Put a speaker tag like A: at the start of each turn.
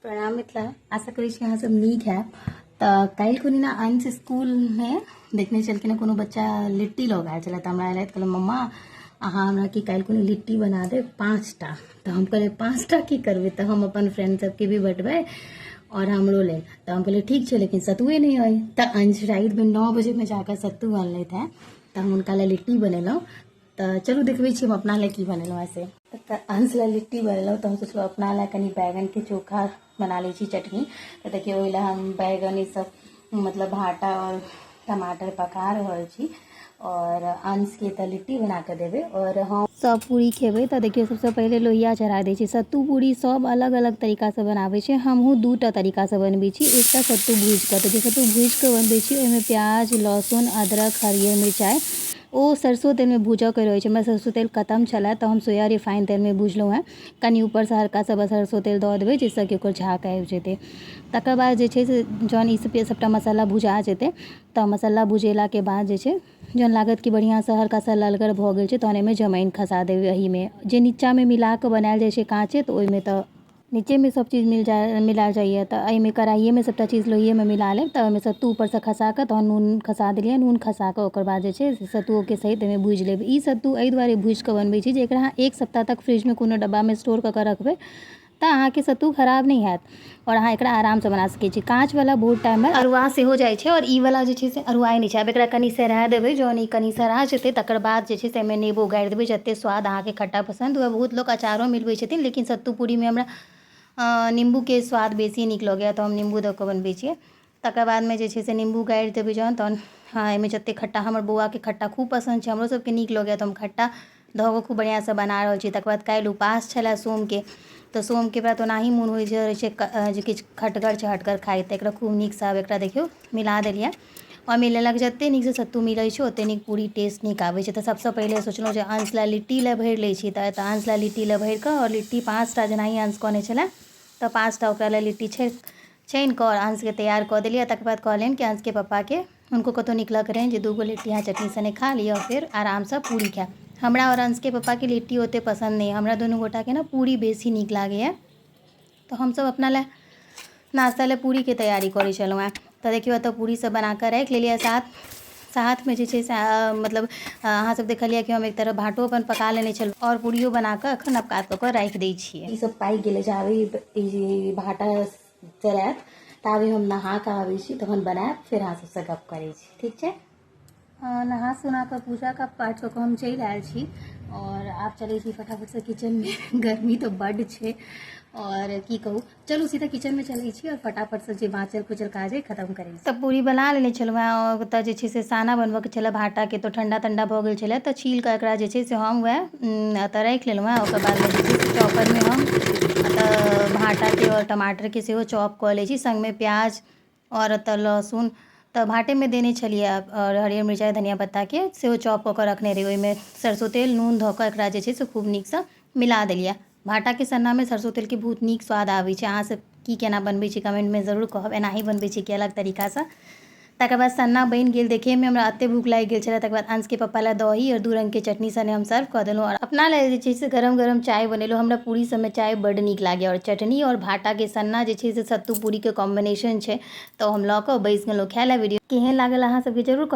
A: प्रणाम मिथिला। आशा करै छी अहाँ सब नीक हैब। तऽ काल्हि खुनी ने अंश स्कूलमे देखने छलखिन हँ, कोनो बच्चा लिट्टी लऽ आयल छलै। तऽ हमरा एलथि, कहलहुँ, मम्मा, अहाँ हमरा की काल्हि खुनी लिट्टी बना देब 5टा? तऽ हम कहलियै, 5टा की करबै? तऽ हम अपन फ्रेंड सबके भी बँटबै आओर हमरो लेल। तऽ हम कहलियै, ठीक छै, लेकिन सत्तुए नहि अइ। तऽ अंश रातिमे 9 बजेमे जाकऽ सत्तू अनलथि हेँ, तऽ हम हुनका लए लिट्टी बनेलहुँ। तऽ चलू देखबै छी हम अपना लए की बनेलहुँ हँ से। तऽ अंश लए लिट्टी बनेलहुँ, तऽ हम सोचलहुँ अपना लए कनि बैगनके चोखा बना लै छी, चटनी। तऽ देखियौ, ओहि लए हम बैगन ई सब, मतलब भाटा आओर टमाटर पका रहल छी आओर अंशके तऽ लिट्टी बना कऽ देबै आओर हम सब पूरी खेबै। तऽ देखियौ, सबसँ पहिले लोहिया चढ़ा दै छी। सत्तू पूरी सब अलग अलग तरीकासँ बनाबै छै, हमहूँ 2टा तरीकासँ बनबै छी। एकटा सत्तू भूजि कऽ। तऽ जे सत्तू भूजि कऽ बनबै छी, ओहिमे प्याज, लहसुन, अदरक, हरियर मिरचाइ ओ सरसो तेलमे भूजऽके रहै छै। हमरा सरसो तेल खतम छलै, तऽ हम सोया रिफाइन तेलमे भुजलहुँ हेँ। कनि ऊपरसँ हल्का सा बस सरसो तेल दऽ देबै, जाहिसँ कि ओकर झाग आबि जेतै। तकर बाद जे छै से जहन ई सब सबटा मसाला भुजा जेतै, तऽ मसाला भुजेलाके बाद जे छै, जहन लागत कि बढ़िआँसँ हल्का सा ललगर भऽ गेल छै, तहन एहिमे जमाइन खसा देबै। एहिमे जे नीचाँमे मिलाकऽ बनायल जाइ छै काँचे, तऽ ओहिमे तऽ नीचेमे सब चीज मिल जा मिलायल जाइए। तऽ एहिमे कढ़ाइएमे सबटा चीज लोहिएमे मिला लेब। तऽ ओहिमे सत्तू ऊपरसँ खसा कऽ, तहन नून खसा देलियै। नून खसा कऽ ओकर बाद जे छै से सत्तुओके सहित एहिमे भूजि लेब। ई सत्तू एहि दुआरे भूजि कऽ बनबै छी जे एकरा अहाँ एक सप्ताह तक फ्रिजमे कोनो डब्बामे स्टोर कऽ कऽ रखबै, तऽ अहाँके सत्तू खराब नहि हैत आओर अहाँ एकरा आरामसँ बना सकै छी। काँचवला बहुत टाइममे अरुआ सेहो जाइ छै आओर ई वाला जे छै से अरुआइ नहि छै। आब एकरा कनि सरा देबै। जहन ई कनि सरा जेतै, तकर बाद जे छै से एहिमे नेबो गाड़ि देबै, जतेक स्वाद अहाँके खट्टा पसन्द हुए। बहुत लोक अचारो मिलबै छथिन, लेकिन सत्तू पूरीमे हमरा नीम्बूके स्वाद बेसी नीक लगैए, तऽ हम नीम्बू दऽ कऽ बनबै छियै। तकर बादमे जे छै से नीम्बू गाड़ि देबै जहन, तहन हँ, एहिमे जतेक खट्टा, हमर बौआके खट्टा खूब पसन्द छै, हमरो सबके नीक लगैए, तऽ हम खट्टा दऽ कऽ खूब बढ़िआँसँ बना रहल छी। तकर बाद काल्हि उपास छलै सोमके, तऽ सोमके व्रत ओनाही मोन होइ छै जे किछु खटगर चहटगर खाइ। तऽ एकरा खूब नीकसँ आब एकरा देखियौ मिला देलियै आओर मिलेलक। जतेक नीकसँ सत्तू मिलै छै, ओतेक नीक पूरी टेस्ट नीक आबै छै। तऽ सबसँ पहिले सोचलहुँ जे अंश लए लिट्टी लए भरि लै छी। तऽ एतऽ अंश लए लिट्टी लए भरि कऽ आओर लिट्टी 5टा जेनाही अंश कहने छलै, तऽ 5टा ओकरा लए लिट्टी छै छानि कऽ आओर अंशके तैयार कऽ देलियै। तकर बाद कहलियनि कि अंशके पप्पाके, हुनको कतहु निकलऽके रहनि, जे 2गो लिट्टी अहाँ चटनी सने खा लिअ, फेर आरामसँ पूरी खायब। हमरा आओर अंशके पप्पाके लिट्टी ओतेक पसन्द नहि, हमरा दुनू गोटाके ने पूरी बेसी नीक लागैए, तऽ हमसभ अपना लए नाश्ता लए पूरीके तैयारी करै छलहुँ हेँ। तऽ देखियौ, एतऽ पूरी सब बनाकऽ राखि लेलियै। साथ साथमे जे छै से मतलब अहाँ सब देखलियै कि हम एक तरफ भाटो अपन पका लेने छलहुँ आओर पूरियो बनाकऽ एखन अपकात कऽ कऽ राखि दै छियै। ई सब पाकि गेलै, जाबे ई भाटा चढ़ायत ताबे हम नहा कऽ आबै छी, तहन बनायब, फेर अहाँ सबसँ गप करै छी, ठीक छै? नहा सुना कऽ पूजा का पाठ कऽ कऽ हम चलि आयल छी आओर आब चलै छी फटाफटसँ किचनमे। गर्मी तऽ बड्ड छै आओर की कहू। चलू, सीधा किचनमे चलै छी आओर फटाफटसँ जे बाँचल खुचल काज अइ खतम करै छी। तऽ पूरी बना लेने छलहुँ हेँ आओर ओतऽ जे छै से साना बनबऽके छलै भाटाके, तऽ ठण्डा तण्डा भऽ गेल छलै, तऽ छील कऽ एकरा जे छै से हम वएह एतऽ राखि लेलहुँ हेँ। ओकर बादमे जे छै से चॉपरमे हम एतऽ भाटाके आओर टमाटरके सेहो चॉप कऽ लै छी, सङ्गमे प्याज आओर एतऽ लहसुन तऽ भाटेमे देने छलियै आओर हरियर मिरचाइ, धनिया पत्ताके सेहो चॉप कऽ कऽ रखने रहियै। ओहिमे सरसो तेल, नून धऽ कऽ एकरा जे छै से खूब नीकसँ मिला देलियै। भाटाके सन्नामे सरसो तेलके बहुत नीक स्वाद आबै छै। अहाँ सब की केना बनबै छी, कमेन्टमे जरूर कहब। एनाही बनबै छी कि अलग तरीकासँ? तकर बाद सन्ना बनि गेल। देखैमे हमरा एतेक भूख लागि गेल छलै। तकर बाद अंशके पप्पा लए दही आओर 2 रङ्गके चटनी सने हम सर्व कऽ देलहुँ आओर अपना लए जे छै से गरम गरम चाय बनेलहुँ। हमरा पूरी सबमे चाय बड्ड नीक लागैए आओर चटनी आओर भाटाके सन्ना जे छै से सत्तू पूरीके कॉम्बिनेशन छै, तऽ हम लऽ कऽ बैस गेलहुँ खाय लए। वीडियो केहन लागल, अहाँ सबके जरूर कहब।